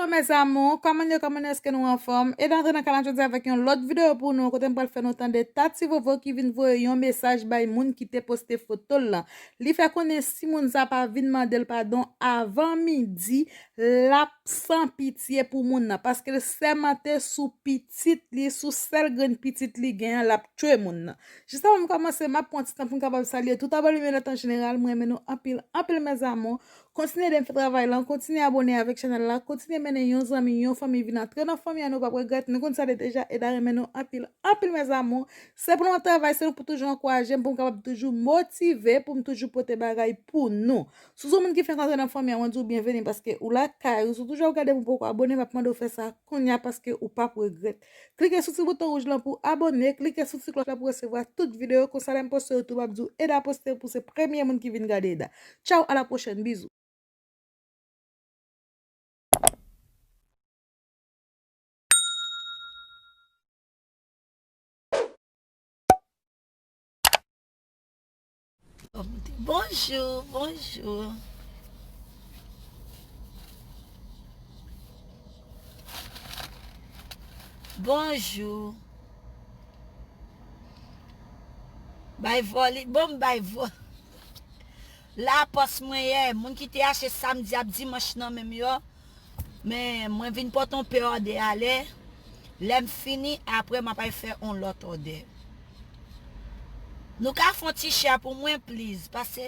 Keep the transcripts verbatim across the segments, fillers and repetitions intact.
Mes amours, kòman yo, kòman nou, èske nou anfòm? Eda antre nan kanal jodi avèk yon lòt videyo pou nou, kote m pral fè nou tande Tati Vovo ki vin voye yon mesaj bay moun ki te poste foto l lan. Li fè konnen si moun sa pa vin mande l padon avan midi, l ap san pitye pou moun nan, paske l sèmante sou pitit li, sou sèl grenn pitit li gen an, l ap tchwe moun nan. Jis avan m kòmanse, m ap pran ti tan pou m kapab salye tout abòne m yo nan tan jeneral. Mwen renmen nou anpil, anpil, mes amours. Kontinye ede m fè travay lan, kontinye abòne avèk chanèl la, kontinye mennen yon zanmi, yon fanmi vin antre nan fanmi an, nou p ap regrèt, nou konn sa de deja, Eda renmen nou anpil, anpil, mes amours. Se pou nou ap travay, se nou pou toujou ankouraje m, pou m kapab toujou motive, pou m toujou pote bagay pou nou. Si w se yon moun ki fenk antre nan fanmi an, mwen di w byenveni, paske ou lakay ou, si w toujou ap gade m ou poko abòne, m ap mande w fè sa kounye a, paske ou p ap regrèt. Klike sou ti bouton wouj lan pou abòne, klike sou ti klòch la pou resevwa tout videyo, konsa lè m poste yo tou, m ap di w Eda poste pou se premye moun ki vin gade Eda. Tchaw, à la prochaine, bizou. Bonjou, bonjou. Bonjou. Bay vòlè, bon, m bay vòlè. Lapòs mwen yè, moun ki te achte samdi ap dimanch nan men m yo. Men mwen vin pote yon pè òdè alè. Lè m fini, apre m ap al fè yon lòt òdè. Nou ka fè yon ti share pou mwen, please, pase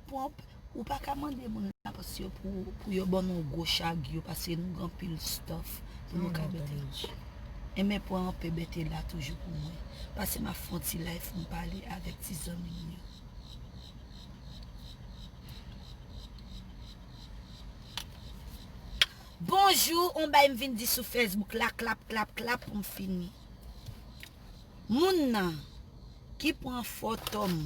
pou yon, ou pa ka mande moun lapòs yo pou, pou yo ban nou gwo chag yo, pase nou gen anpil stuff pou nou ka bete. Enben pran yon pè bete la toujou pou mwen, pase m ap fè yon ti live pou m pale avèk ti zanmi m yo. Bonjou, on bay m vin di sou Facebook la, klap, klap, klap, pou m fini. Moun nan ki pran foto m,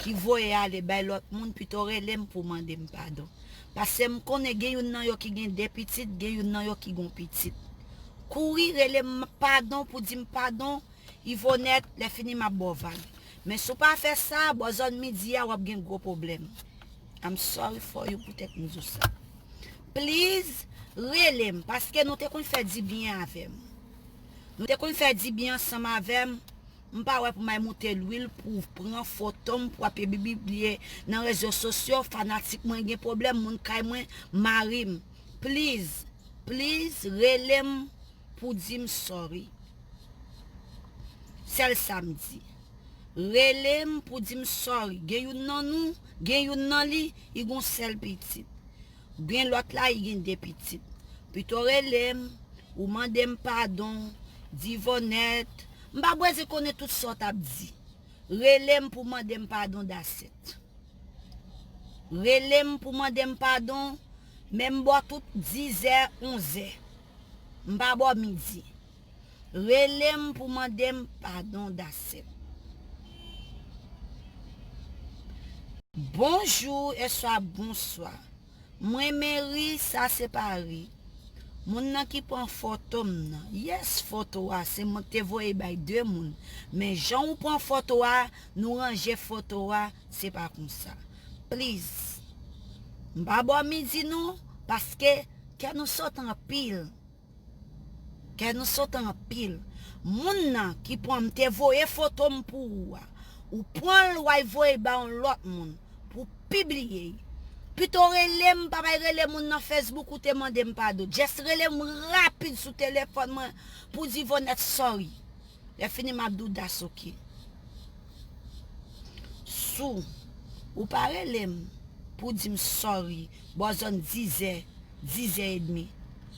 ki voye ale bay lòt moun, pito rele m pou mande m padon. Pase m konnen gen youn nan yo ki gen de pitit, gen youn nan yo ki gon pitit. Kouri rele m padon pou di m padon, Ivonèt, lè fini m ap ba w vag. Men si w pa fè sa, bò zòn midi a, w ap gen gwo pwoblèm. I'm sorry for you poutèt m di w sa. Please, rele m, paske nou te konn fè dibyen avè m. Nou te konn fè dibyen ansanm avè m. M pa wè pou m al moute lwil pou pran foto m, pou ap pibliye nan rezo sosyo, fanatik mwen gen pwoblèm, moun kay mwen, mari m. Please, please, rele m pou di m sorry. Sèl sa m di. Rele m pou di m sorry. Gen youn nan nou, gen youn nan li, li gon sèl pitit. Gen lòt la, li gen de pitit. Pito rele m, ou mande m padon, di Vonèt. M pa bezwen konnen tout sa w t ap di. Rele m pou mande m padon, that's it. Rele m pou mande m padon, men m ba w tout dizè, onzè. M pa ba w midi. Rele m pou mande m padon, that's it. Bonjou, oswa bonswa. Mwen renmen ri, sa se pa ri. Moun nan ki pran foto m nan. Yes, foto a, se mwen ki te voye bay de moun. Men jan ou pran foto a, nou ranje foto a, se pa konsa. Please. M pa ba w midi non, paske kè nou sot anpil. Kè nou sot anpil. Moun nan ki pran m te voye foto m pou ou a, ou pran l w al voye ba yon lòt moun pou pibliye l. Pito rele m, pa bay rele moun nan Facebook ou te mande m padon. Just rele m rapid sou telefòn mwen pou di Vonèt sorry. Lè fini m ap di w that's ok. Sou ou pa rele m pou di m sorry, bò zòn dizè, dizè edmi.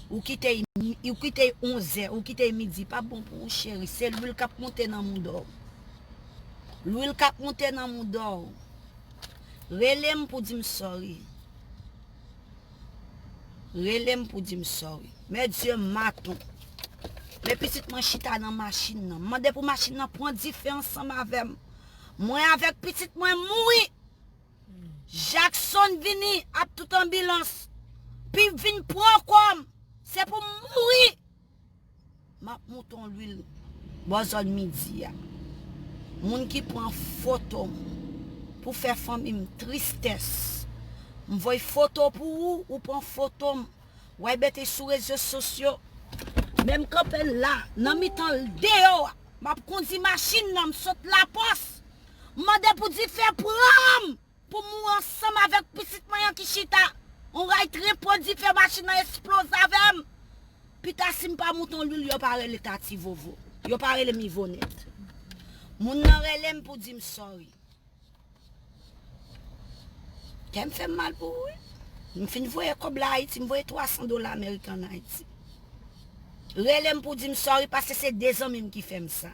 Ou kite, ou kite onzè, ou kite midi, pa bon pou ou cheri. Se lwil k ap moute nan mouda w. Lwil k ap moute nan mouda w. Rele m pou di m sorry. Rele m pou di m sorry. Men Dye maton. Men pitit mwen chita nan machin nan. M mande pou machin nan pran dife ansanm avè m. Mwen avèk pitit mwen mouri. Jackson vini ak tout anbilans. Pi vin pran kò m. Se pou m mouri. M ap moute yon lwil bò zòn midi a. Moun ki pran foto m pou fè fanmi m tristès. M voye foto pou ou, ou pran foto m W ay mete sou rezo sosyo. Men m kanpe la, nan mitan deyò a. M ap kondi machin nan, m sot Lapòs. M mande pou dife pran m, pou m mouri ansanm avèk pitit mwen an ki chita. On ray trepo dife, machin nan esploze avè m. Pita si m pa moute on lwil, yo pa rele Tati Vovo. Yo pa rele m Ivonèt. Moun nan rele m pou di m sorry. Kè m fè m mal pou ou, wi. M fin voye kòb la Ayiti, m voye twa san dola ameriken ann Ayiti. Rele m pou di m sorry, paske se de zanmi m ki fè m sa.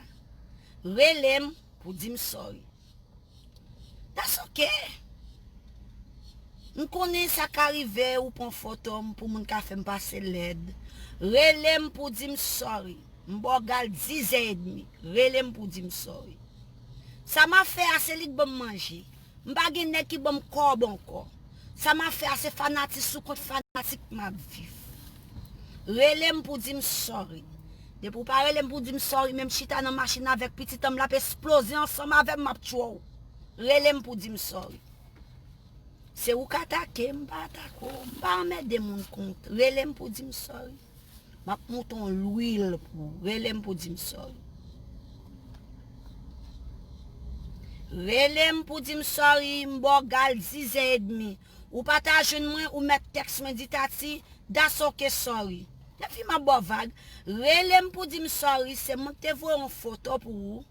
Rele m pou di m sorry. That's okay. M konnen sa ka rive, ou pran foto m pou moun ka fè m pase lèd. Rele m pou di m sorry. M ba w gal dizè edmi. Rele m pou di m sorry. Sa m ap fè a, se li k ban m manje. M pa gen nèg ki ban m kòb ankò. Sa m ap fè a, se fanatik sou kont fanatik m ap viv. Rele m pou di m sorry. Depi w pa rele m pou di m sorry, menm chita nan machin avèk pitit an m, l ap esploze ansanm avè m, m ap tchwe w. Rele m pou di m sorry. Se ou k atake, m pa atake w, m pa anmède moun kont. Rele m pou di m sorry. M ap moute on lwil pou ou. Rele m pou di m sorry. Rele m pou di m sorry, m ba w gal dizè edmi. Ou pa ta jwenn mwen, ou mèt tèks mwen, di Tati, that's okay, sorry. Depi m ap ba w vag, rele m pou di m sorry, se mwen k te voye yon foto pou ou.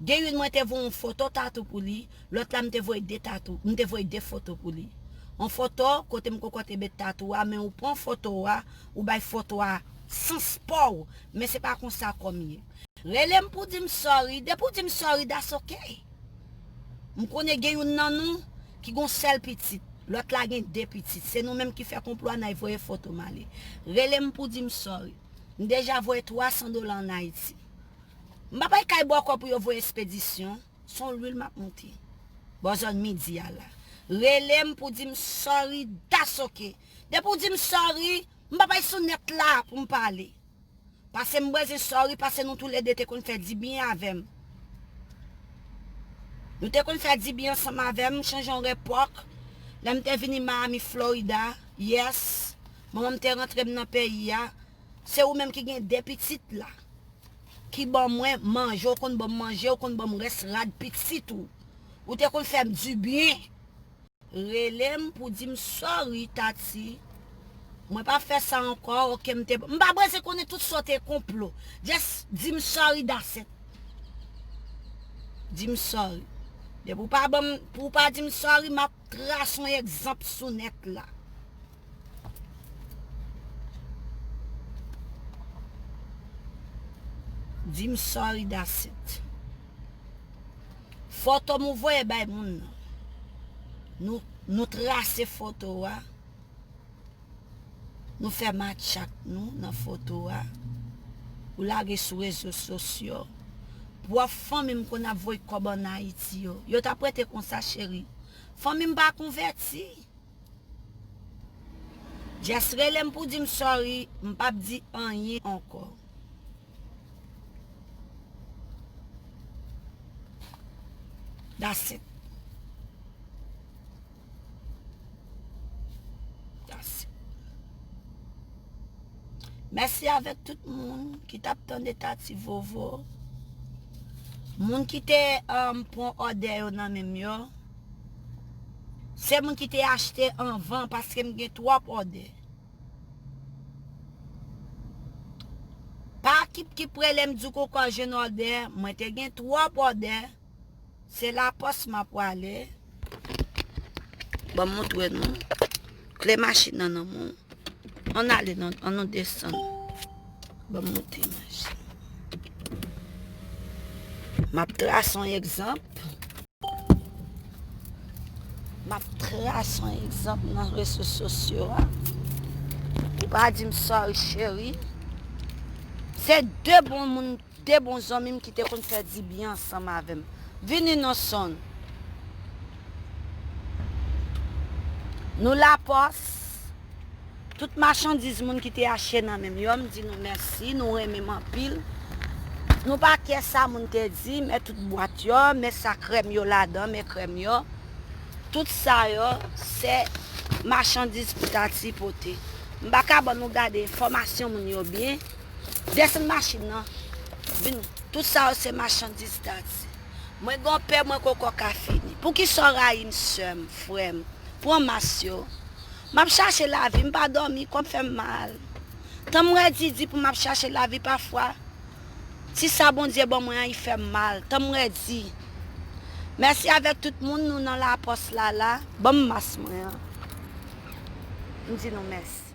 Gen youn mwen te voye yon foto tatou pou li, lòt la m te voye de tatou, m te voye de foto pou li. Yon foto kote m koko te met tatou a, men ou pran foto a, ou bay foto a sans pa w, men se pa konsa kò m ye. Rele m pou di m sorry, depi w di m sorry, that's okay. M konnen gen youn nan nou ki gon sèl pitit, lòt la gen de pitit. Se nou menm ki fè konplo a, n al voye foto m ale. Rele m pou di m sorry. M deja voye twa san dola ann Ayiti. M pa pral kay bòkò pou yo voye espedisyon. Se yon lwil m ap moute. Bò zòn midi a la. Rele m pou di m sorry, that's okay. Depi w di m sorry, m pa pral sou nèt la pou m pale. Paske m bezwen sorry, paske nou toulede te konn fè dibyen avè m. Nou te konn fè dibyen ansanm avè m, m chanje yon epòk. Lè m te vini Miami, Florida, yes, manman m te rantre m nan peyi a. Se ou menm ki gen de pitit la, ki ban mwen manje, ou konn ban m manje, ou konn ban m rès rad pitit ou. Ou te konn fè m dibyen. Rele m pou di m sorry, Tati. Mwen p ap fè sa ankò, oke, m te, m pa bezwen konnen tout sa w te konplo. Just di m sorry, that's it. Di m sorry. Depi w pa ban m, pou w pa di m sorry, m ap trase yon egzanp sou nèt la. Di m sorry, that's it. Foto m ou voye bay moun nan. Nou, nou trase foto a. Nou fè match ak nou nan foto a. Ou lage sou rezo sosyo. Pwòp fanmi m konn ap voye kòb ann Ayiti yo. Yo t ap rete konsa, cheri. Fanmi m pa konvèti. Just rele m pou di m sorry, m p ap di anyen ankò. That's it. That's it. Mèsi avèk tout moun ki t ap tande Tati Vovo. Moun ki te, um, pran òdè yo nan men m yo. Se moun ki te achte anvan, paske m gen twòp òdè. Pa ki, ki prele m di w koko jwenn òdè, mwen te gen twòp òdè. Se Lapòs m ap prale. Ban m montre nou. Kle machin nan nan men w. Ann ale, non, ann nou desann. Ban m montre machin. M ap trase yon egzanp. M ap trase yon egzanp nan rezo sosyo a. Ou pa di m sorry, cheri. Se de bon moun, de bon zanmi m ki te konn fè dibyen ansanm avè m. Vini non, Son. Nou Lapòs. Tout machandiz moun ki te achte nan men m yo, m di nou mèsi, nou renmen m anpil. Nou pa kè sa moun te di, men tout bwat yo, men sa krèm yo ladan, men krèm yo. Tout sa yo, se machandiz pou Tati pote. M pa ka ban nou gade enfòmasyon moun yo byen. Desann machin nan. Vin. Tout sa yo se machandiz dati. Mwen gen yon pè mwen koko ka fini. Poukisa w rayi m, sè m, frè m? Pran mas yo. M ap chache lavi, m pa dòmi, kò m fè m mal. Tan m redi di pou m ap chache lavi pafwa. Ti sa Bondye ban mwen an, li fè m mal. Tan m redi. Mèsi avèk tout moun, nou nan lapòs la la. Ban m mas mwen an. M di nou mèsi.